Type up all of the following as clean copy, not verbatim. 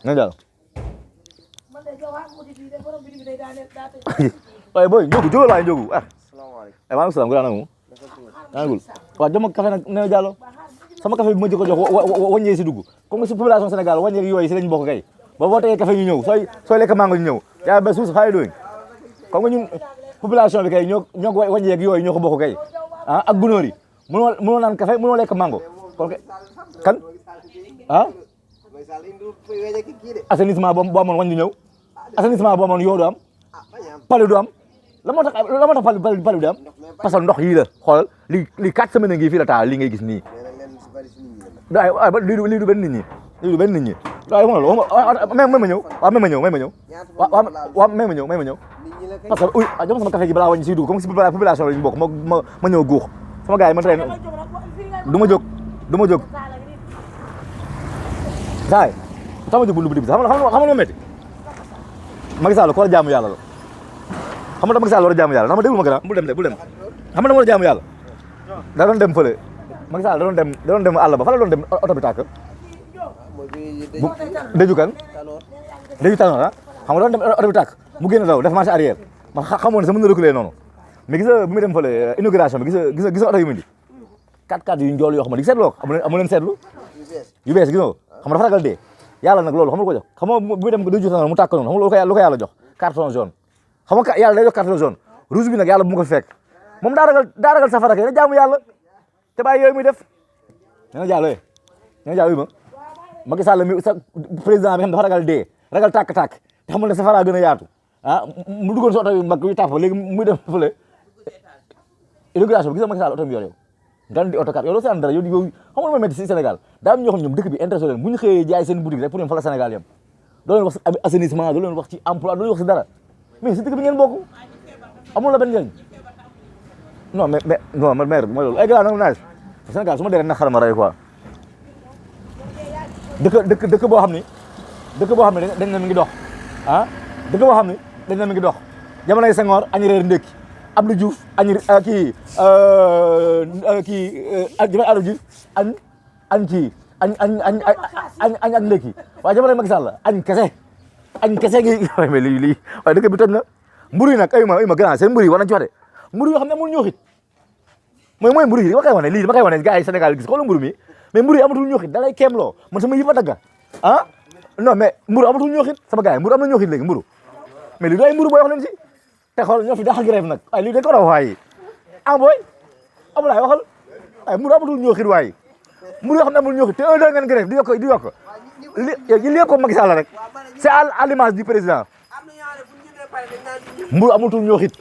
nga jàll waaye boy njogu jógal waaye njogu ah maaleykum salaam gu daanaka moom waaw dama café nag ne jàllo sama café bi ma jëkko jox wàññee si dugg comme si population Sénégal wàññee yooyu si lañ bokk kay ba boo tegee café ñu ñëw sooy lekk mango ñu ñëw yaa ba suus fay doing comme ñun population bi kay ñoo wàññee yooyu ñoo ko bokk kay ah ak gunóor yi mënoo naan café mënoo lekk mango kon kan ah assainissement boo amoon wàññi ñëw assainissement boo amoon yoo du am palu du am la moo tax palu du am parce que ndox yii la xoolal lii 4 semaines ngi fii la taal lii ngay gis nii lii du benn nit ñi lii du benn nit ñi waaye may ma ñëw waaw may ma ñëw waaw may ma ñëw parce que uy jox sama café gi balaa wàññi siy dugg comme si population lañu bokk ma ñëw guux sama gars yi ma train du ma jóg saay tax ma jóg bundu bi xam nga lu metti Macky Sall ko war a jaamu yàlla la xam nga Macky Sall war a jaamu yàlla ndax ma déglu ma gën a bul dem xam nga dama war a jaamu yàlla da doon dem fële Macky Sall da doon dem àll ba fa la doon dem oto bi tàkk dëju kan dëju tànnoor ah xam nga doon dem oto bi tàkk mu génn daw def marche arrière man xamoon ne sa mën na reculer noonu mais gis nga bi muy dem fële inauguration bi gis nga oto yu mu indi 4x4 yu njool yoo xam ne di seetloo ko amu leen seetlu yu bees gis nga xam nga dafa ragal dee yàlla nag loolu xam nga ko jox xam nga bu muy dem dëju tànnoor mu tàkk noonu xam nga lu ko yàlla jox carton jaune xam nga yàlla day jox carton jaune rouge bi nag yàlla bu mu ko fekk moom daa ragal safara kay na jaamu yàlla te bàyyi yooyu muy def na jàll yu ma Macky Sall mi sa président bi xam dafa ragal dee ragal tàkk-tàkk te xamul ne safara gën a yaatu ah mu duggoon si oto yu mag yu tàpp léegi muy dem fële inauguration bi gis nga Macky Sall oto bi yor yow ngan di oto kat yow loo seen dara yow xamul ma métti si Sénégal daa am ñoo xam ñoom dëkk bi intéressé leen bu ñu xëyee jaay seen boutique rek pour ñoom fa la Sénégal yam doo leen wax si assainissement doo leen wax ci emploi doo leen wax si dara mais si dëkk bi ngeen bokk amul la benn njëriñ non mais non man maire mooy loolu ay gars nag naaj Sénégal su ma dee na xaral ma rey quoi dëkk boo xam ne dañ ne mi ngi dox ah dëkk boo xam ne dañ ne mi ngi dox jamonoy Senghor añ reer ndékki Abdou Diouf añ kii jamono Abdou Diouf añ kii añ ak ndékki waaye jamonoy Macky Sall añ kese gi mais lii waaye dëkk bi toj na mburu yi nag ay ma grand seen mburu yi war nañ ci wax de mburu yoo xam ne amul ñooxit mooy mburu yi dama koy wane lii dama koy wane gars yi Sénégal gis xoolal mburu mi mais mburu yi amatul ñooxit da lay kéemloo man sama yëf a dagga ah non mais mburu amatul ñooxit sama gars yi mburu am na ñooxit léegi mburu mais lii du ay mburu booy wax leen si te xool ñoo fi dax grève nag ay lii dañ ko war a waaye ah booy amul ay waxal ay mburu amatul ñooxit waaye mburu yoo xam ne amul ñooxit te un deux ngeen grève di yokk li lépp ko Macky Sall rek c'est à l'image du président mburu amatul ñooxit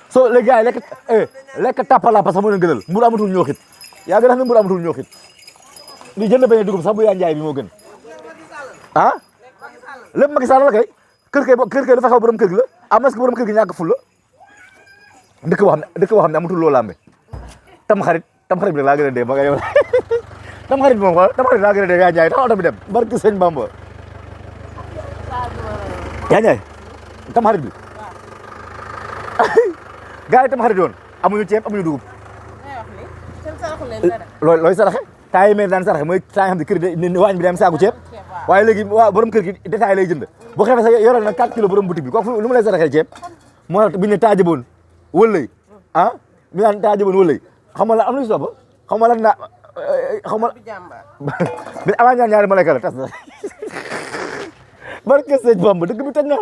so les gars yi lekk tàppala parce que moo leen gënal mburu amatul ñooxit yaa gën a xam ne mburu amatul ñooxit li jënd bañ a dugub sax bu yaa njaay bi moo gën ah lépp Macky Sall la kay kër kay dafa xaw borom kër gi la am na est-ce que borom kër gi ñàkk ful la dëkk boo xam ne amatul loo lambe tam xarit bi nag laa gën a dee ba nga yow tam xarit bi moom xool tam xarit laa gën a dee yaa njaay tax oto bi dem barki sëñ Bamba yaa njaay tam xarit bi gars yi tam xarit yoon amuñu ceeb amuñu dugub looy saraxe temps yi mel daan saraxe mooy temps yi xam ne kër waañ bi day am saaku ceeb waaye léegi waa borom kër gi détail lay jënd bu xefe sa yore na 4 kilos borom boutique bi kooku lu mu lay saraxee ceeb moo tax biñu ne taajaboon wëllay ah bi naan taajaboon wëllay xam nga la am na si topp xam nga lan naa xam nga bi avant ñaan ñaari malayka la tas na barke sëñ Bamba dëgg bi tëj na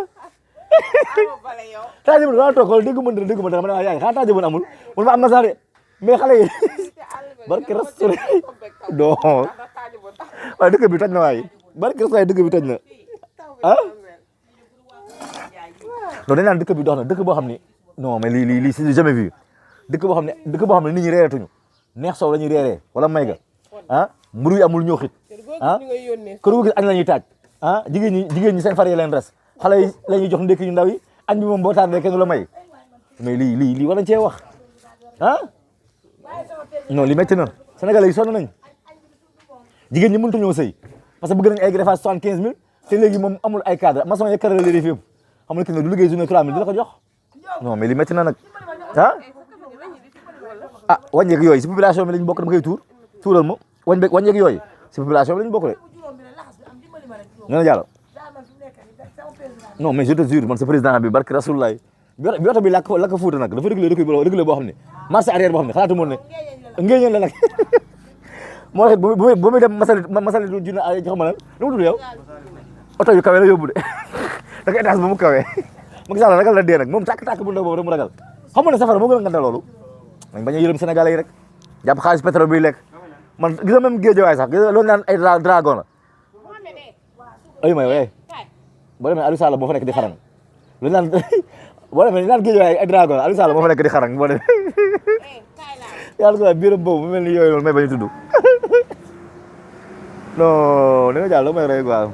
taajaboon daa toog xool déggu ma dara ma ne yaay xanaa taajaboon amul mun ma am na sax de mais xale yi barke rasul non waaye dëkk bi toj na waaye barke rasul dëkk bi toj na ah non dañ naan dëkk bi dox na dëkk boo xam ne non mais lii c'est jamais vu dëkk boo xam ne nit ñi reeretuñu neex soow la ñuy reeree wala may ga ah mburu yi amul ñoo xit ah kër gu gis añ la ñuy taaj ah jigéen ñi seen far yi leen res xale yi la ñuy jox ndékki ñu ndaw yi añ bi moom boo tardé kenn du la may mais lii war nañ cee wax ah non li métti na Sénégalais yi sonn nañ jigéen ñi mënut a ñëw sëy parce que bëgg nañ ay greffage 75000 te léegi moom amul ay cadre maçon ya carreleur yi yëpp xam nga ki ne du liggéey journée 3000 dina ko jox non mais li métti na nag ah wàññeeku yooyu si population bi lañ bokk dama koy tuural ma wàññeeku yooyu si population bi lañ bokk de nga na jàll non mais je te jure man sa président bi barki Rasulullah bi oto bi lakk Fuuta nag dafa réglé reculé boo xam ne marche arrière boo xam ne xalaatu moon ne ngéeñeen la nag moo tax bu muy dem masali du junne ay jox ma lan lu mu tudd yow oto yu kawe la yóbbu de da nga étage ba mu kawe Macky Sall ragal la dee nag moom tàkk-tàkk bu ndaw boobu rek mu ragal xam nga ne safara moo gën a nganda loolu dañ bañ a yërëm Sénégalais yi rek jàpp xaalis pétrole bi lekk man gis nga même Guédiawaye sax gis nga loolu naan ay dragon la ay may way boo demee Aliou Sall moo fa nekk di xarang lu naan boo demee naan Guédiawaye ay dragon Aliou Sall moo fa nekk di xarang boo demee yàlla ko biiram boobu mu mel ni yooyu noonu may bañ a tudd non da nga jàll may rey quoi